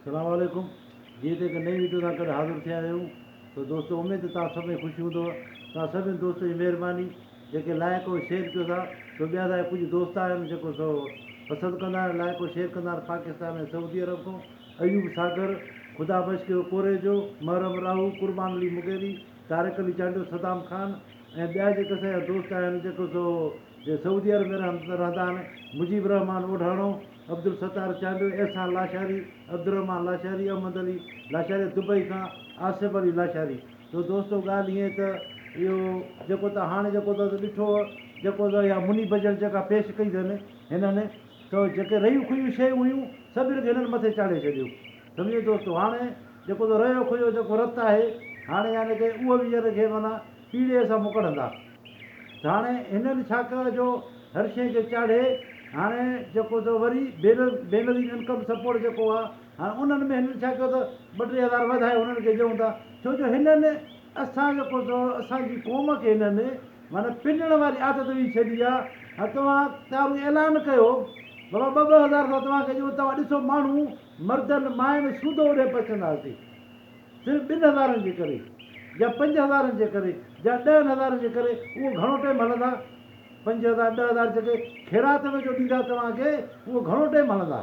السلام عليڪم جيئن ته هڪ نئين وڊيو سان گڏ حاضر ٿيا آهيون ته دوستو اميد ته توهان سڀئي خوش هوندو توهان سڀني دوستن جي مهرباني جيڪي لائڪ ۽ شيئر ڪيو ٿا سو ٻيا اسان جا ڪجهه دوست آهن جيڪو سو پسند ڪندا آهن لائڪ ۽ شيئر ڪندا آهن پاڪستان ۽ سعودي عرب کان ايوب ساگر خدا بخش ڪوريجو محرم راهو قربان علي مغيري طارق علي چانڊيو صدام خان ۽ ٻيا جيڪي اسان جا دوست آهن جيڪو سو جي سعودي عرب ۾ رهندا آهن مجيب الرحمان اوڍاڻو، عبدالستار چانڊيو، احسان لاشاري، عبدالرحمان لاشاري، احمد علي لاشاري دبئي کان آصف علي لاشاري تو دوستو ڳالهه هيئن ته اهو جيڪو ته هاڻي جيڪو ته ڏٺو جيڪو ته اها مني بجيٽ جيڪا پيش ڪئي اٿن هنن سو جيڪي رهيون کهيون شيون هيون سڀني کي هنن مٿي چاڙهي ڇڏيو سمجهيو دوستو هاڻي جيڪو ته رهيو کهيو جيڪو رت آهي هاڻي يعني ڪي اهو به يعني کي معنيٰ پيڙهي سان مڪڙندا ته هاڻي هنن ڇا ڪيو جو هر شيء کي چاڙهي هاڻي جيڪو ته وري بينظير انڪم سپورٽ جيڪو آهي هاڻي انهن ۾ هنن ڇا ڪيو ته ٻه ٽي هزار وڌائي انهن کي ڏيون ٿا ڇو جو هنن اسان جيڪو ته اسان جي قوم کي هنن معنيٰ پنڻ واري عادت وجهي ڇڏي آهي هاڻي توهان تارون اعلان ڪيو بابا ٻه ٻه هزار اسان توهان کي ڏيون توهان ڏسو ماڻهو مردن ماين سوڌو اوڏي پهچنداسين صرف ٻن هزارن جي ڪري يا پنج هزارن جي ڪري يا ڏهن هزارن جي ڪري اهو گهڻو ٽيم هلندا؟ 5000 10,000 جيڪي خيرات ۾ جو ڏيندا توهان کي اهو گهڻو ٽيم هلندا؟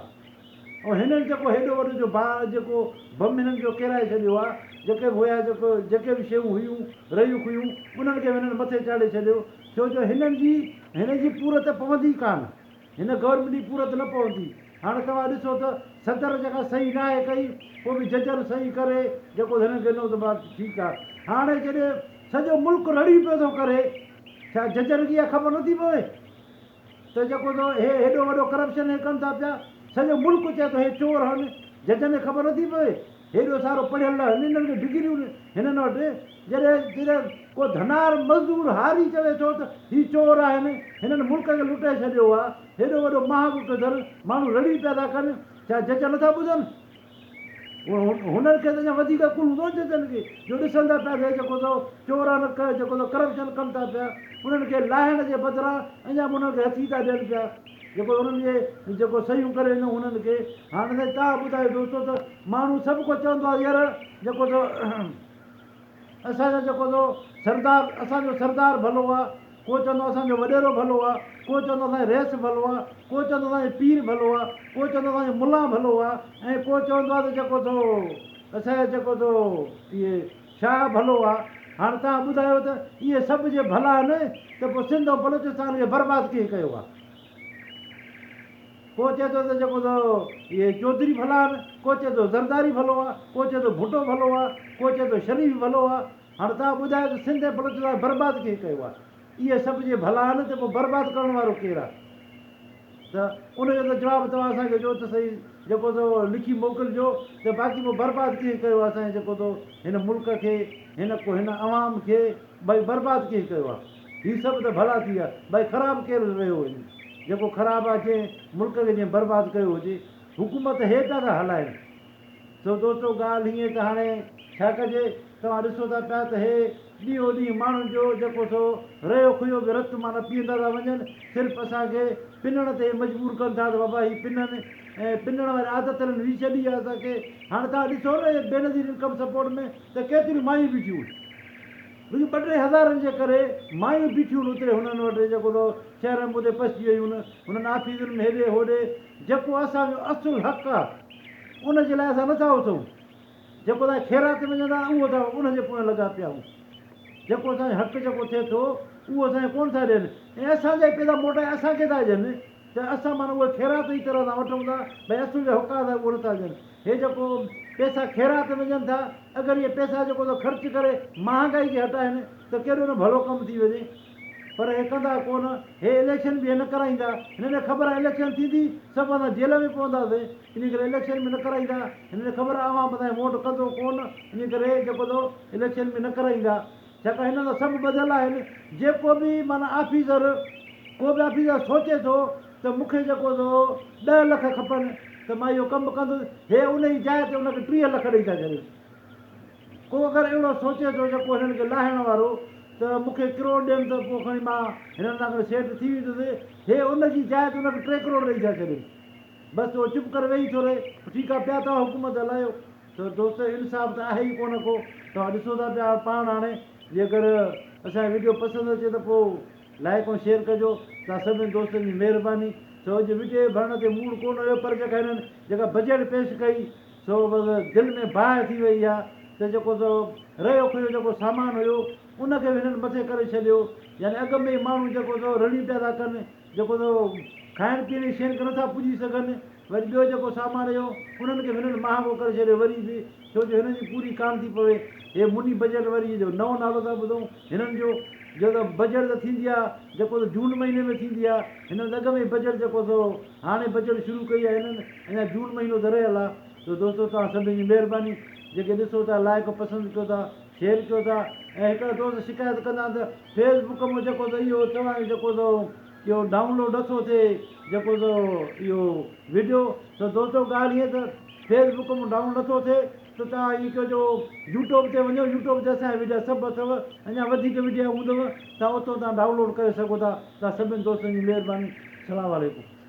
۽ هنن جيڪو هيڏو وڏو جو با جيڪو بم هنن جو ڪيرائي ڇڏيو آهي جيڪي به هيا جيڪو جيڪي به شيون هيون رهيون کهيون انهن کي به هنن مٿي چاڙهي ڇڏيو ڇو جو هنن جي هن جي پورت پوندي ڪانه. هن گورنمينٽ جي پورت نه پوندي. هاڻ توهان ڏسو ته صدر جيڪا صحيح ناهي ڪئي پوء به ججن صحيح ڪري جيڪو هنن کي ڏنو ته بس ٺيڪ آهي. هاڻي جڏهن سڄو ملڪ رڙيون پيو ٿو ڪري ڇا ججن کي اها خبر نٿي پوي ته جيڪو ٿو هي هيڏو وڏو ڪرپشن هي ڪن ٿا پيا سڄو ملڪ چئي ٿو هي چور هن ججن کي خبر نٿي پوي. هيڏو سارو پڙهيل هن هنن کي ڊگريون هنن وٽ جڏهن جڏهن ڪو ڌنار مزدور هاري چوي ٿو ته هي چور آهن هنن ملڪ کي لٽي ڇڏيو آهي هيڏو وڏو مهانگو ڪيو اٿن ماڻهو رڙيون پيا ٿا ڪن ڇا جج نٿا ٻڌن هنن کي ته اڃا وڌيڪ عقل هوندو نه ججن کي جو ڏسن ٿا پيا ته جيڪو سو چور آهن جيڪو سو ڪرپشن ڪن ٿا پيا انهن کي لاهڻ جي بدران اڃا به انهن کي هٿي ٿا ڏين پيا. جيڪو انهن جي جيڪو صحيحون ڪري ڏنو انهن کي هاڻ سائين توهان ٻڌايو دوستو ته ماڻهو سڀ ڪو چوندو آهي يار جيڪو تو اسان جو جيڪو تو سردار اسان جو سردار ڀلو آهي ڪو چوندو اسان جو وڏيرو ڀلو آهي ڪو چوندو اسان جو رئيس ڀلو آهي ڪو چوندو اسان جو پير ڀلو آهي ڪو چوندو اسان جو ملان ڀلو آهي ۽ ڪو چوندو آهي ته جيڪو تو اسان جو جيڪو تو اهي شاهه ڀلو آ. هاڻ توهان ٻڌايو ته اهي سڀ جي ڀلا آهن ته پوء سنڌ ۽ بلوچستان کي برباد ڪنهن ڪيو آ؟ ڪو چئي ٿو ته جيڪو سو اهي چوڌري ڀلا آهن، ڪو چئي ٿو زرداري ڀلو آ، ڪو چئي ٿو ڀٽو ڀلو آ، ڪو چئي ٿو شريف ڀلو آ. هاڻ توهان ٻڌايو ته سنڌ ۽ بلوچستان کي برباد ڪنهن ڪيو آ؟ اهي سڀ جي ڀلا آهن ته پوء برباد ڪرڻ وارو ڪير آ؟ ته ان جو ته جواب توهان اسان کي ڏيو ته سهي جيڪو سو لکي موڪلجو ته باقي پوء برباد ڪنهن ڪيو آهي اسان جي جيڪو سو هن ملڪ کي هن هن عوام کي ڀئي برباد ڪنهن ڪيو آهي هي سڀ ته ڀلا ٿي ويا ڀئي خراب ڪير رهيو هن جيڪو خراب آهي جنهن ملڪ کي جنهن برباد ڪيو هجي حڪومت هي پيا ٿا هلائن. سو دوستو ڳالهه هيئن ته هاڻي ڇا ڪجي، توهان ڏسو ٿا پيا ته هي ڏينهون ڏينهن ماڻهن جو جيڪو سو رهيو کهيو به رت معنيٰ پيئندا ٿا وڃن، صرف اسان کي پنڻ تي مجبور ڪن ٿا ته بابا هي پنن ۽ پنڻ واري عادت هنن وجهي ڇڏي آهي اسان کي. هاڻي توهان ڏسو نه هي بينظير انڪم سپورٽ ۾ ته ڪيتريون مايون بيٺيون هيون. رڳي ٻه ٽي هزارن جي ڪري مايون بيٺيون هن اتي هنن وٽ جيڪو سو شهرن ۾ اتي پسجي ويون هن هنن آفيسن ۾ هيڏي هوڏي جيڪو اسان جو اصل حق آ ان جي لاء اسان نٿا اٿون جيڪو اسان خيرات ۾ وڃندا اهو اسان ان جي پويان لڳا پيا آهيون جيڪو اسان جو حق جيڪو ٿئي ٿو اهو اسان کي ڪونه ٿا ڏين ۽ اسان جا ئي پئسا موٽائي اسان کي ٿا ڏين ته اسان معنيٰ اهي خيرات جي طرح سان وٺون ٿا ڀئي اصل جو حق آ اسان کي اهو نٿا ڏين هي جيڪو پئسا خيرات ۾ وڃن ٿا اگر اهي پئسا جيڪو سو خرچ ڪري مهانگائي کي هٽائن ته ڪيڏو نه ڀلو ڪم ٿي وڃي پر هي ڪندا ڪونه هي اليڪشن به هي نه ڪرائيندا هنن کي خبر آهي اليڪشن ٿيندي سڀ اسان جيل ۾ پونداسين انهي ڪري اليڪشن به نه ڪرائيندا هنن کي خبر آهي عوام اسان کي ووٽ ڪندو ڪونه انهي ڪري جيڪو سو اليڪشن به نه ڪرائيندا ڇاڪاڻ هنن سان سڀ ٻڌل آهن جيڪو به معنيٰ آفيسر ڪو به آفيسر سوچي ٿو ته مون کي جيڪو سو ڏهه لک کپن ته مان اهو ڪم ڪندس هي ان جي جاء تي ان کي 30 لک ڏئي ٿا ڇڏين ڪو اگر اهڙو سوچي ٿو جيڪو هنن کي لاهڻ وارو ته مون کي ڪروڙ ڏين ته پوء کڻي مان هنن سان گڏ سيٽ ٿي ويندس هي ان جي جاء تي ان کي 3 ڪروڙ ڏئي ٿا ڇڏين. بس اهو چپ ڪري ويهي ٿو رهي ٺيڪ آ پيا توهان حڪومت هلايو ته دوست انصاف ته آهي ئي ڪونه ڪو توهان ڏسو ٿا پيا پاڻ هاڻي جيڪر اسان جو وڊيو پسند اچي ته پوء لائڪ ۽ شيئر ڪجو توهان سڀني دوستن جي مهرباني سو اڄ وڊيو ڀرڻ تي موڊ ڪونه هيو پر جيڪا هنن جيڪا بجيٽ پيش ڪئي سو بس دل ۾ باهه ٿي وئي آ ته جيڪو سو رهيو کهيو جيڪو سامان هيو ان کي به هنن مٿي ڪري ڇڏيو يعني اڳ ۾ ئي ماڻهو جيڪو سو رڙيون پيا ٿا ڪن جيڪو سو کائڻ پيئڻ جي شين کي نٿا پڄي سگهن وري ٻيو جيڪو سامان هيو انهن کي به هنن مهانگو ڪري ڇڏيو وري به ڇو جو هنن جي پوري ڪانه ٿي پوي هي مني بجيٽ وري جو نئون نالو ٿا ٻڌون هنن جو جو ته بجيٽ ته ٿيندي آ جيڪو ته جون مهيني ۾ ٿيندي آ هنن اڳ ۾ بجيٽ جيڪو سو هاڻي بجيٽ شروع ڪئي آ هنن اڃا جون مهينو ته رهيل آ ته دوستو توهان سڀني جي مهرباني جيڪي ڏسو ٿا لائڪ پسند ڪيو ٿا شيئر ڪيو ٿا ۽ هڪڙا دوست شڪايت ڪندا آهن ته فيس بڪ مان جيڪو ته اهو توهان جو جيڪو ته اهو ڊائونلوڊ نٿو ٿئي جيڪو ته اهو وڊيو ته دوستو ڳالهه هيئن ته فيس بڪ مان ڊائونلوڊ نٿو ٿئي ته توهان ائين ڪيو جو يوٽيوب تي وڃو يوٽيوب تي اسان جا وڊيا سڀ اٿو اڃا وڌيڪ وڊيا هوندو توهان اتو توهان ڊائونلوڊ ڪري سگهو ٿا توهان سڀني دوستن جي مهرباني سلام عليڪم.